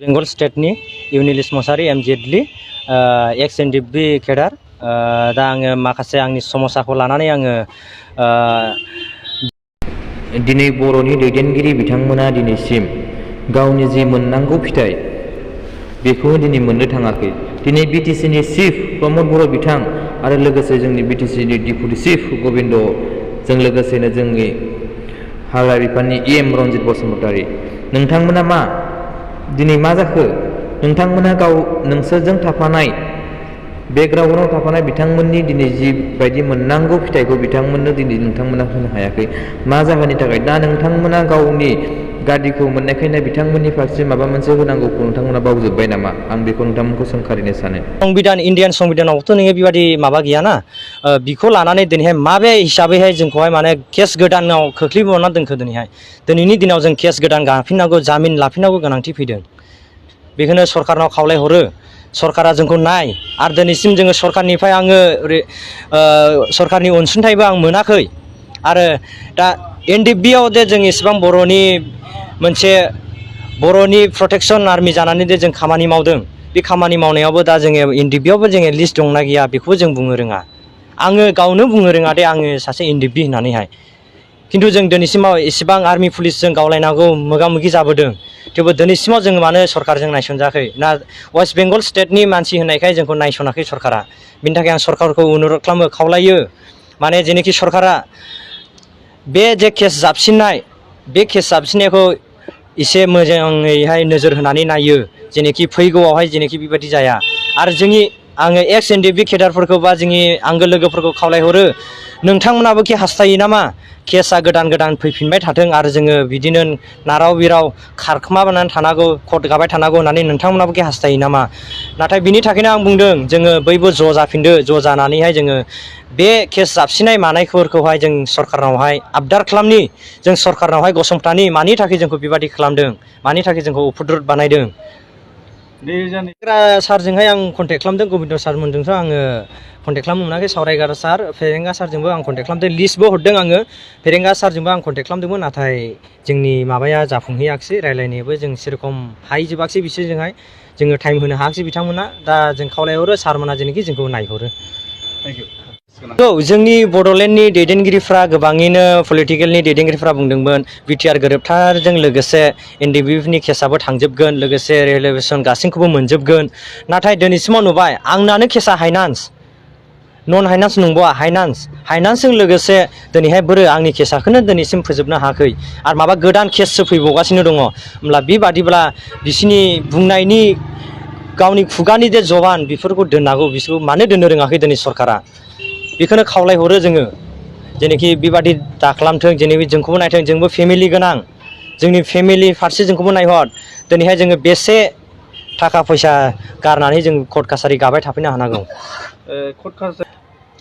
बेंगल स्टेटनि इउनिलिस मसाहारि एमजेडलि एक्स NDFB cadre दा आङो माखासे आंनि समस्याखौ लानानै आङो दिनै बर'नि दैदेनगिरि बिथांमोना दिनैसिम गावनि जि मोननांगौ फिथाइ बेखौ दिनै मोननो थाङाखै। दिनै बिटिसिनि चिफ प्रमद बर' बिथां आरो लोगोसे जोंनि बिटिसिनि डिपुटि चिफ गबिन्द जों लोगोसेनो जोंनि हाग्रा बिफाननि एम रनजित बसुमतारी नोंथांमोना मा दिनै मा जाखो? नोंथांमोना गाव नोंसोरजों थाफानाय बेकग्राउन्डआव थाफानाय बिथांमोननि दिनै जिबायदि मोननांगौ फिथाइखौ बिथांमोननो दिनै नोंथांमोना होनो हायाखै। मा जाहोननि थाखाय? दा नोंथांमोना गावनि गादिखौ मोननायखायनो बिथांमोननि फारसे माबा मोनसे होनांगौखौ नोंथांमोना बावजोब्बाय नामा? आं बेखौ नोंथांमोनखौ सोंखारिनो सानो। संबिधान इन्डियान संबिधानावथ' नोङो बेबायदि माबा गैयाना बिखौ लानानै दिनैहाय माबे हिसाबैहाय जोंखौहाय माने केस गोदानाव खोख्लैबावना दोनखो दिनैहाय दिनैनि दिनाव जों केस गोदान गाफिननांगौ जामिन लाफिननांगौ गोनांथि फैदों। बेखौनो सरकारनाव खावलायहरो सरकारा जोंखौ नाय आरो दिनैसिम जोङो सरकारनिफ्राय आङो सरकारनि अनसुंथाइबो आं मोनाखै आरो दा एनडिएफबिआव जे जों इसेबां मोनसे बर'नि प्रटेक्सन आर्मि जानानै जे जों खामानि मावदों बे खामानि मावनायावबो दा जोङो एनडिएफबिआवबो जोङो लिस्ट दंना गैया बेखौबो जों बुंनो रोङा। आङो गावनो बुंनो रोङा दे आङो सासे एनडिएफबि होननानैहाय खिन्थु जों दिनैसिमाव इसेबां आर्मि पुलिसजों गावलायनांगौ मोगा मोगि जाबोदों थेवबो दिनैसिमाव जोङो मानो सरकारजों नायसनजायाखै ना वेस्ट बेंगल स्टेटनि मानसि होननायखाय जोंखौ नायसनाखै सरकारा। बिनि थाखाय आं सरकारखौ अनुरद खालामो खावलायो माने जेनोखि सरकारा बे जे केस जाबसिननाय बे केस जाबसिननायखौ एसे मोजाङैहाय नोजोर होनानै नायो जेनोखि फैगौआवहाय जेनोखि बेबायदि जाया आरो आङो एक्स एनडिएफबि केडारफोरखौ बा जोंनि आंगो लोगोफोरखौ खावलायहरो नोंथांमोनाबो कि हास्थायो नामा केसआ गोदान गोदान फैफिनबाय थाथों आरो जोङो बिदिनो नाराव बिराव खारखोमानानै थानांगौ कर्ट गाबाय थानांगौ होननानै नोंथांमोनाबो कि हास्थायो नामा? नाथाय बिनि थाखायनो आं बुंदों जोङो बयबो ज' जाफिनदो ज' जानानैहाय जोङो बे केस जाबसिननाय मानायफोरखौहाय जों सरकारनावहाय आबदार खालामनि जों सरकारनावहाय गसंथानि मानि थाखाय जोंखौ बेबादि खालामदों मानि थाखाय जोंखौ उपद्रब बानायदों। सारजोंहाय आं कन्टेक्ट खालामदों गबिन्द सारमोनजोंथ' आङो कन्टेक्ट खालामनो मोनाखै सावरायग्रा सार फेरेंगा सारजोंबो आं कन्टेक्ट खालामदों लिस्टबो हरदों आङो फेरेंगा सारजोंबो आं कन्टेक्ट खालामदोंमोन नाथाय जोंनि माबाया जाफुंहैयाखिसै रायलायनायाबो जों सेरखम हायजोबाखिसै बिसोरजोंहाय जोङो टाइम होनो हायाखिसै बिथांमोना दा जों खावलायहरो सारमोना जेनोखि जोंखौ नायहरो। जोंनि बड'लेण्डनि दैदेनगिरिफ्रा गोबाङैनो पलिटिकेलनि दैदेनगिरिफ्रा बुंदोंमोन बिटिआर गोरोबथाजों लोगोसे एनडिएफबिनि केसाबो थांजोबगोन लोगोसे रिलेभेसन गासैखौबो मोनजोबगोन नाथाय दिनैसिमाव नुबाय आंनानो केसा हाइनान्स नन हाइनान्स नंबावा हाइनान्सजों लोगोसे दिनैहाय बोरो आंनि केसाखौनो दिनैसिम फोजोबनो हायाखै आरो माबा गोदान केससो फैबावगासिनो दङ होमब्ला बेबादिब्ला बिसोरनि बुंनायनि गावनि खुगानि जे जबान बेफोरखौ दोननांगौ बिसोरखौ मानो दोननो रोङाखै दिनै सरकारा बेखौनो खावलायहरो जोङो जेनोखि बेबादि दाखालामथों जेनोखि जोंखौबो नायथों जोंबो फेमिलि गोनां जोंनि फेमिलि फारसे जोंखौबो नायहर दिनैहाय जोङो बेसे थाखा फैसा गारनानै जों कर्ट कासारि गाबाय थाफैनो हानांगौ।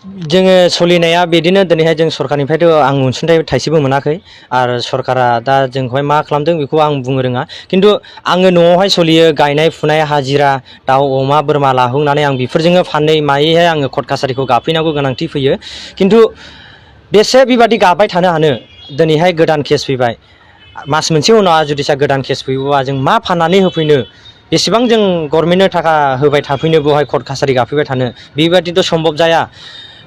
जोङो सोलिनाया बिदिनो दिनैहाय जों सरकारनिफ्रायथ' आं अनसुंथाइ थाइसेबो मोनाखै आरो सरकारा दा जोंखौहाय मा खालामदों बेखौ आं बुंनो रोङा खिन्थु आङो न'आवहाय सोलियो गायनाय फुनाय हाजिरा दाउ अमा बोरमा लाहोनानै आं बेफोरजोंनो फानै मायैहाय आङो कर्ट कासारिखौ गाफैनांगौ गोनांथि फैयो खिन्थु बेसे बेबादि गाबाय थानो हानो दिनैहाय गोदान केस फैबाय मास मोनसे उनाव जुदिसा गोदान केस फैयोबा जों मा फाननानै होफैनो बेसेबां जों गभर्नमेन्टनो थाखा होबाय थाफैनो बेवहाय कर्ट कासारि गाफैबाय थानो बेबादिथ' सम्भब जाया।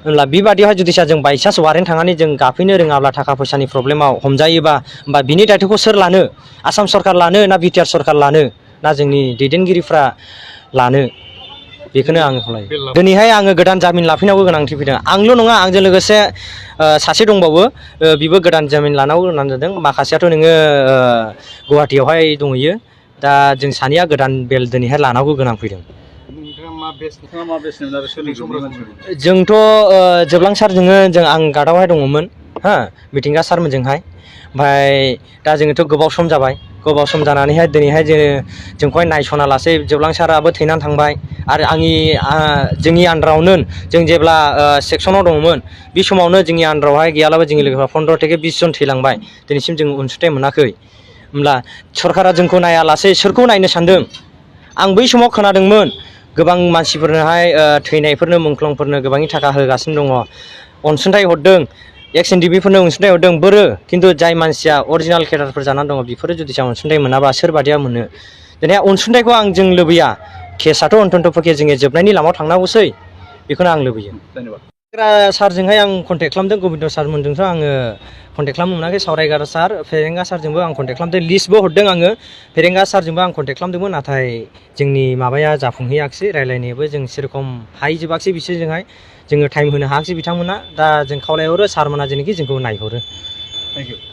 होनब्ला बेबादियावहाय जुदिसा जों बायसान्स वारेन्ट थांनानै जों गाफैनो रोङाब्ला थाखा फैसानि प्रब्लेमाव हमजायोबा होमबा बिनि दायथ'खौ सोर लानो आसाम सरकार लानो ना बिटिआर सरकार लानो ना जोंनि दैदेनगिरिफ्रा लानो बेखौनो आङो खावलायो। दिनैहाय आङो गोदान जामिन लाफैनांगौ गोनांथि फैदों आंल' नङा आंजों लोगोसे सासे दंबावो बिबो गोदान जामिन लानांगौ होननानै जादों माखासेयाथ' नोङो गुवाहाटियावहाय दंहैयो दा जों सानैया गोदान बेल दिनैहाय लानांगौ गोनां फैदों। जोंथ' जोबलां सारजोंनो आं गार्डआवहाय दङमोन हा मिथिंगा सारमोनजोंहाय ओमफ्राय दा जोङोथ' गोबाव सम जाबाय गोबाव सम जानानैहाय दिनैहाय जोंखौहाय नायसना लासै जोबलां साराबो थैनानै थांबाय आरो जोंनि आन्दारावनो जों जेब्ला सेक्सनाव दङमोन बे समावनो जोंनि आन्दारावहाय गैयालाबो जोंनि लोगोफ्रा 15 থেকে 20 जन थैलांबाय दिनैसिम जों अनसुंथाइ मोनाखै होमब्ला सरकारा जोंखौ नायालासे सोरखौ नायनो सानदों आं बै समाव खोनादोंमोन गोबां मानसिफोरनोहाय थैनायफोरनो मुंख्लंफोरनो गोबांनि थाखा होगासिनो दङ अनसुंथाइ हरदों एक्स एनडिएफबिफोरनो अनसुंथाइ हरदों बोरो खिन्थु जाय मानसिया अरिजिनाल केडारफोर जानानै दङ बेफोरो जुदि अनसुंथाइ मोनाबा सोरबादिया मोनो दिनै अनसुंथाइखौ आं जों लुबैया केसआथ' अन्त'पक्षे जोङो जोबनायनि लामायाव थांनांगौसै बेखौनो आं लुबैयो सारजोंहाय आं कन्टेक्ट खालामदों गबिन्द सारमोनजोंथ' आङो कन्टेक्ट खालामनो मोनाखै सावरायग्रा सार फेरेंगा सारजोंबो आं कन्टेक्ट खालामदों लिस्टबो हरदों आङो फेरेंगा सारजोंबो आं कन्टेक्ट खालामदोंमोन नाथाय जोंनि माबाया जाफुंहैयाखिसै रायलायनायाबो जों सेरखम हाहैजोबाखिसै बिसोरजोंहाय जोङो टाइम होनो हायाखिसै बिथांमोना दा जों खावलायहरो सारमोना जेनोखि जोंखौ नायहरो। Thank U.